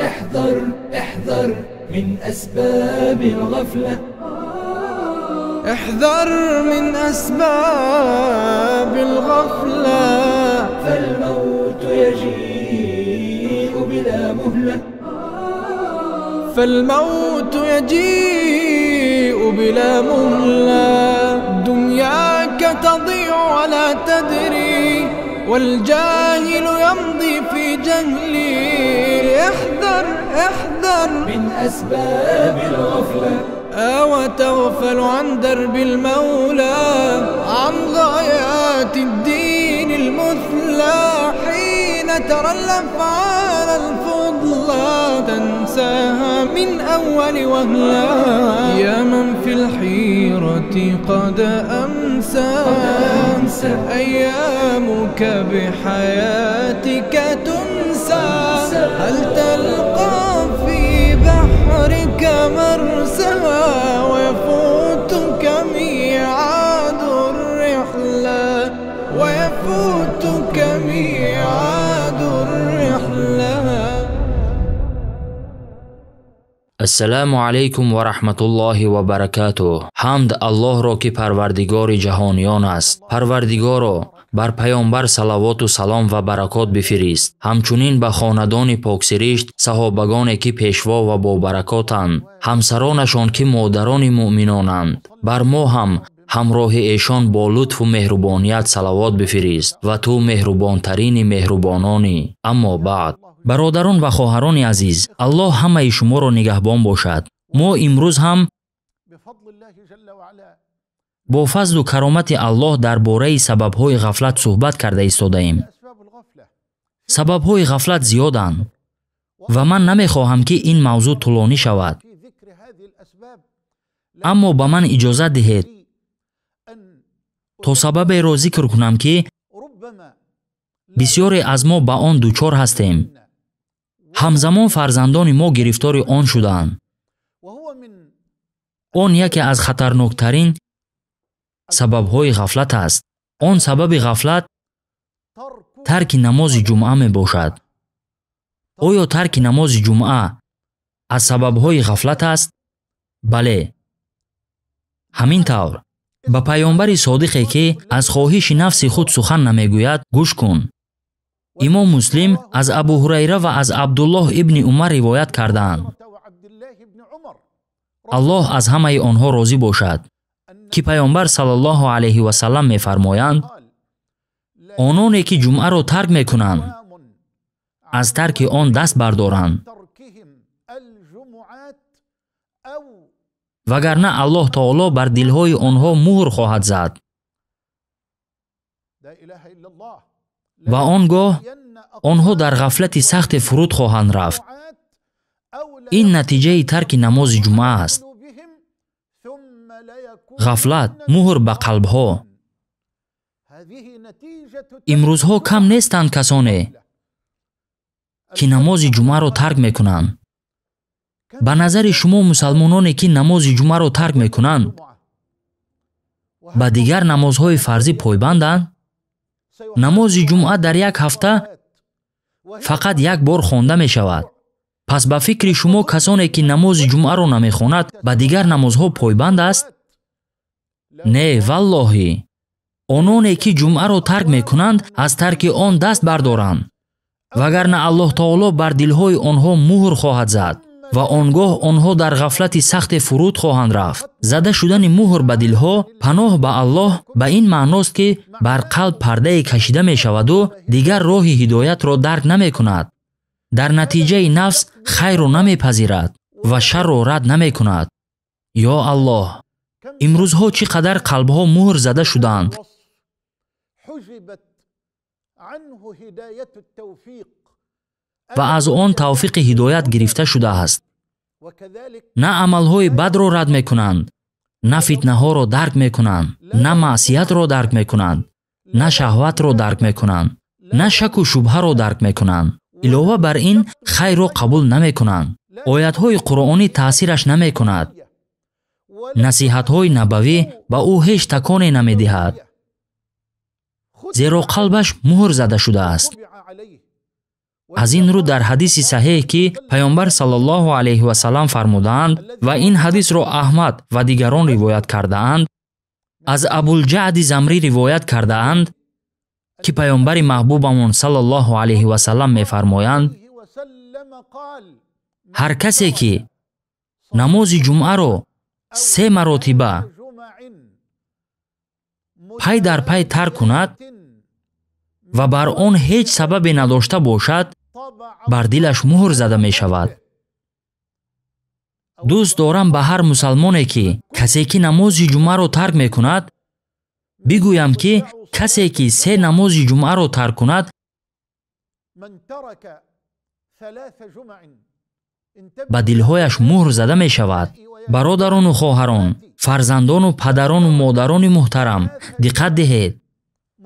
احذر احذر من أسباب الغفلة. احذر من أسباب الغفلة، فالموت يجيء بلا مهلة. فالموت يجيء بلا مهلة. دنياك تضيع ولا تدري، والجاهل يمضي في جهلي. احذر احذر من أسباب الغفلة. وتغفل عن درب المولى، عن غايات الدين المثلى. حين ترى الأفعال الفضلى تنساها من أول وهلة. يا من في الحيرة قد أمسى، أيامك بحياتك تنسى. هل تلقى في بحرك مرسى، ويفوتك ميعاد الرحلة، ويفوتك ميعاد الرحلة. Ассалому алайкум ва раҳматуллоҳи ва баракатуҳ. Ҳамд Аллоҳро, ки парвардигори ҷаҳониён аст. Парвардигоро, бар паёмбар салавоту салом ва баракот бифирист, ҳамчунин ба хонадони поксиришт, саҳобагоне ки пешво ва бобаракотанд, ҳамсаронашон ки модарони муъминонанд. Бар мо ҳам ҳамроҳи эшон бо лутфу меҳрубоният салавот бифирист ва ту меҳрубонтарини меҳрубононӣ. Аммо баъд, бародарон ва хоҳарони азиз, Аллоҳ ҳамаи шуморо нигаҳбон бошад. Мо имрӯз ҳам бо фазлу каромати Аллоҳ дар бораи сабабҳои ғафлат суҳбат карда истодаем. Сабабҳои ғафлат зиёданд ва ман намехоҳам, ки ин мавзӯъ тӯлонӣ шавад. Аммо ба ман иҷозат диҳед то сабаберо зикр кунам, ки бисёре аз мо ба он дучор ҳастем. Ҳамзамон фарзандони мо гирифтори он шудаанд. Он яке аз хатарноктарин сабабҳои ғафлат аст. Он сабаби ғафлат тарки намози ҷумъа мебошад. Оё тарки намози ҷумъа аз сабабҳои ғафлат аст? Бале. Ҳамин тавр, ба паёмбари содиқе, ки аз хоҳиши нафси худ сухан намегӯяд, гӯш кун. Имом Муслим аз Абу Ҳурайра ва аз Абдуллоҳ ибни Умар ривоят кардаанд. Аллоҳ аз ҳамаи онҳо розӣ бошад, ки паёмбар саллаллоҳу алайҳи васаллам мефармоянд: ононе ки ҷумъаро тарк мекунанд, аз тарки он даст бардоранд, вагарна Аллоҳ таоло бар дилҳои онҳо муҳр хоҳад зад ва он гоҳ онҳо дар ғафлати сахте фуруд хоҳанд рафт. Ин натиҷаи тарки намози ҷумъа аст. Ғафлат, муҳр ба қалбҳо. Имрӯзҳо кам нестанд касоне, ки намози ҷумъаро тарк мекунанд. Ба назари шумо мусалмононе, ки намози ҷумъаро тарк мекунанд, ба дигар намозҳои фарзӣ пойбанданд? Намози ҷумъа дар як ҳафта фақат як бор хонда мешавад. Пас ба фикри шумо касоне, ки намози ҷумъаро намехонад, ба дигар намозҳо пойбанд аст? Не, валлоҳӣ. Ононе, ки ҷумъаро тарк мекунанд, аз тарки он даст бардоранд, вагарна Аллоҳ таоло бар дилҳои онҳо муҳр хоҳад зад ва он гоҳ онҳо дар ғафлати сахте фуруд хоҳанд рафт. Зада шудани муҳр ба дилҳо, паноҳ ба Аллоҳ, ба ин маъност, ки бар қалб пардае кашида мешаваду дигар роҳи ҳидоятро дарк намекунад. Дар натиҷаи нафс хайрро намепазирад ва шарро рад намекунад. Ё Аллоҳ, имрӯзҳо чӣ қадар қалбҳо муҳр зада шудаанд ва аз он тавфиқи ҳидоят гирифта шудааст. На амалҳои бадро рад мекунанд, на фитнаҳоро дарк мекунанд, на маъсиятро дарк мекунанд, на шаҳватро дарк мекунанд, на шаку шубҳаро дарк мекунанд. Илова бар ин, хайрро қабул намекунанд. Оятҳои қуръонӣ таъсираш намекунад. Насиҳатҳои набавӣ ба ӯ ҳеҷ таконе намедиҳад. Зеро қалбаш муҳр зада шудааст. Аз ин рӯ дар ҳадиси саҳеҳ, ки Паёмбар саллаллоҳу алайҳи васаллам фармудаанд ва ин ҳадисро Аҳмад ва дигарон ривоят кардаанд, аз Абулҷаъди Замрӣ ривоят кардаанд, ки Паёмбари маҳбубамон саллаллоҳу алайҳи васаллам мефармоянд: ҳар касе ки намози ҷумъаро 3 маротиба пай дар пай тарк кунад ва бар он ҳеҷ сабабе надошта бошад, бар дилаш муҳр зада мешавад. Дӯст дорам ба ҳар мусалмоне, ки касе ки намози ҷумъаро тарк мекунад, бигӯям, ки касе ки 3 намози ҷумъаро тарк кунад, ба дилҳояш муҳр зада мешавад. Бародарону хоҳарон, фарзандону падарону модарони муҳтарам, диққат диҳед.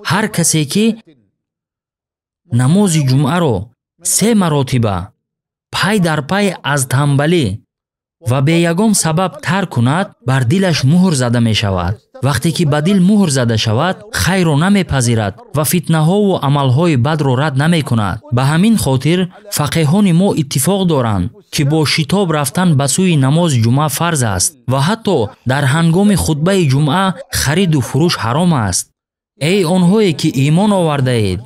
Ҳар касе ки намози ҷумъаро 3 маротиба пай дар пай аз тамбалӣ ва бе ягон сабаб тарк кунад, бар дилаш муҳр зада мешавад. Вақте ки ба дил муҳр зада шавад, хайрро намепазирад ва фитнаҳову амалҳои бадро рад намекунад. Ба ҳамин хотир фақеҳони мо иттифоқ доранд, ки бо шитоб рафтан ба сӯи намози ҷумъа фарз аст ва ҳатто дар ҳангоми хутбаи ҷумъа хариду фурӯш ҳаром аст. Эй онҳое ки имон овардаед,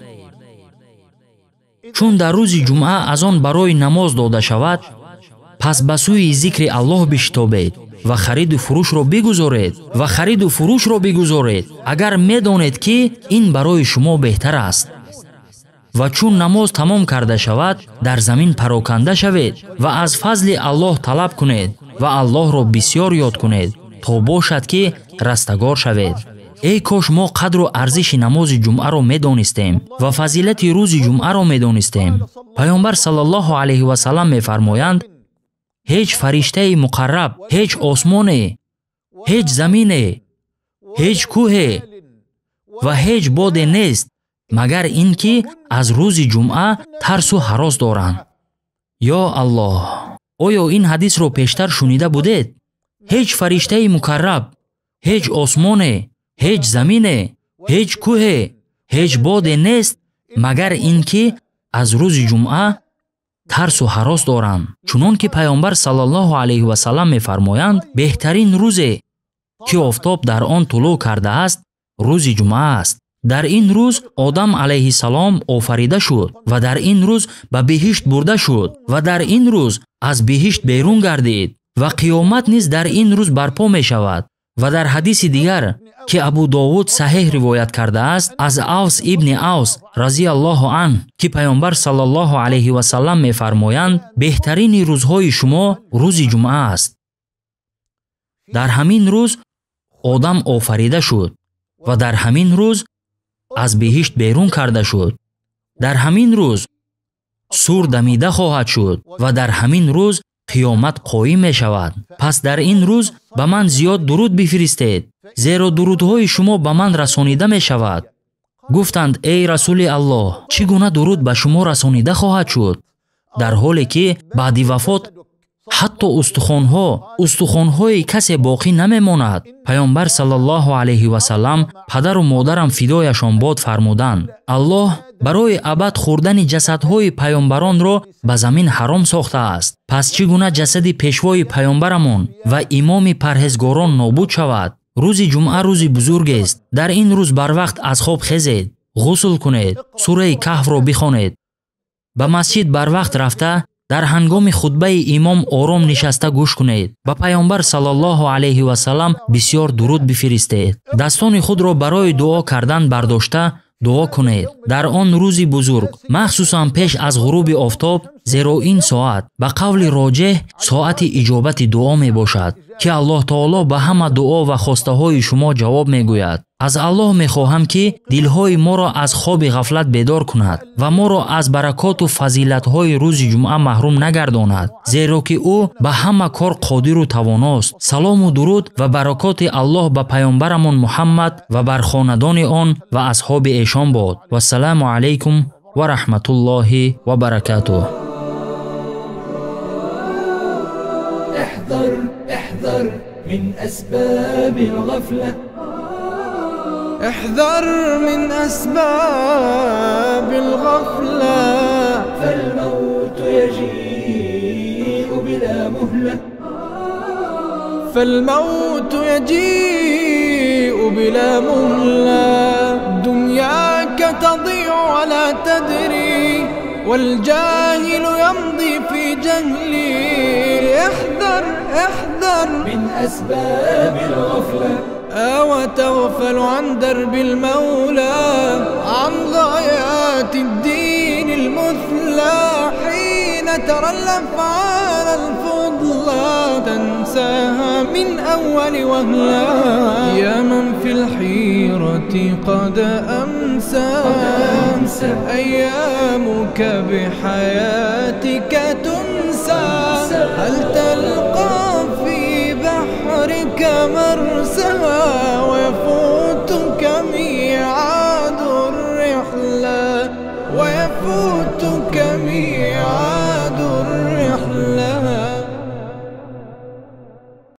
чун дар рӯзи ҷумъа азон барои намоз дода шавад, пас ба сӯи зикри Аллоҳ биштобед ва хариду фурӯшро бигузоред ва хариду фурӯшро бигузоред, агар медонед, ки ин барои шумо беҳтар аст. Ва чун намоз тамом карда шавад, дар замин пароканда шавед ва аз фазли Аллоҳ талаб кунед ва Аллоҳро бисёр ёд кунед, то бошад, ки растагор шавед. Эй кош мо қадру арзиши намози ҷумъаро медонистем ва фазилати рӯзи ҷумъаро медонистем. Паёмбар саллаллоҳу алайҳи васаллам мефармоянд: ҳеҷ фариштаи муқарраб, ҳеҷ осмоне, ҳеҷ замине, ҳеҷ кӯҳе ва ҳеҷ боде нест, магар ин ки аз рӯзи ҷумъа тарсу ҳарос доранд. Ё Аллоҳ! Оё ин ҳадисро пештар шунида будед? Ҳеҷ фариштаи мукарраб, ҳеҷ осмоне, ҳеҷ замине, ҳеҷ кӯҳе, ҳеҷ боде нест, магар ин ки аз рӯзи ҷумъа тарсу ҳарос доранд. Чунон ки Паёмбар саллаллоҳу алайҳи васаллам мефармоянд, беҳтарин рӯзе ки офтоб дар он тулӯъ кардааст, рӯзи ҷумъа аст. Дар ин рӯз Одам алайҳиссалом офарида шуд ва дар ин рӯз ба биҳишт бурда шуд ва дар ин рӯз аз биҳишт берун гардид ва қиёмат низ дар ин рӯз барпо мешавад. Ва дар ҳадиси дигар, ки Абу Довуд саҳеҳ ривоят кардааст, аз Авс ибни Авс разияллоҳу анҳ, ки Паёмбар саллаллоҳу алайҳи васаллам мефармоянд: беҳтарини рӯзҳои шумо рӯзи ҷумъа аст. Дар ҳамин рӯз Одам офарида шуд ва дар ҳамин рӯз аз биҳишт берун карда шуд. Дар ҳамин рӯз сур дамида хоҳад шуд ва дар ҳамин рӯз қиёмат қоим мешавад. Пас дар ин рӯз ба ман зиёд дуруд бифиристед, зеро дурудҳои шумо ба ман расонида мешавад. Гуфтанд: эй Расули Аллоҳ, чӣ гуна дуруд ба шумо расонида хоҳад шуд, дар ҳоле ки баъди вафот ҳатто устухонҳои касе боқӣ намемонад? Паёмбар саллаллоҳу алайҳи васаллам падару модарам фидояшон бод фармуданд: Аллоҳ барои абад хӯрдани ҷасадҳои паёмбаронро ба замин ҳаром сохтааст. Пас чӣ гуна ҷасади пешвои паёмбарамон ва имоми парҳезгорон нобуд шавад? Рӯзи ҷумъа рӯзи бузургест. Дар ин рӯз барвақт аз хоб хезед, ғусл кунед, сураи Каҳфро бихонед, ба масҷид барвақт рафта дар ҳангоми хутбаи имом ором нишаста гӯш кунед, ба Паёмбар саллаллоҳу алайҳи васаллам бисёр дуруд бифиристед, дастони худро барои дуо кардан бардошта дуо кунед. Дар он рӯзи бузург, махсусан пеш аз ғуруби офтоб, зеро ин соат ба қавли роҷеҳ соати иҷобати дуо мебошад, ки Аллоҳ таоло ба ҳама дуо ва хостаҳои шумо ҷавоб мегӯяд. Аз Аллоҳ мехоҳам, ки дилҳои моро аз хоби ғафлат бедор кунад ва моро аз баракоту фазилатҳои рӯзи ҷумъа маҳрум нагардонад, зеро ки ӯ ба ҳама кор қодиру тавоност. Салому дуруд ва баракоти Аллоҳ ба паёмбарамон Муҳаммад ва бар хонадони он ва асҳоби эшон бод. Вассалому алайкум ва раҳматуллоҳи ва баракатуҳ. احذر احذر من أسباب الغفلة. احذر من أسباب الغفلة، فالموت يجيء بلا مهلة، فالموت يجيء بلا مهلة. دنياك تضيع ولا تدري، والجاهل يمضي في جهلي. احذر احذر من أسباب الغفلة، وتغفل عن درب المولى، عن غايات الدين المثلى. حين ترى الأفعال الفضلى تنساها من أول وهلة. يا من في الحيرة قد أمسى، أيامك بحياتك تنسى. هل تلقى في بحرك مرسى، ويفوتك ميعاد الرحلة، ويفوتك ميعاد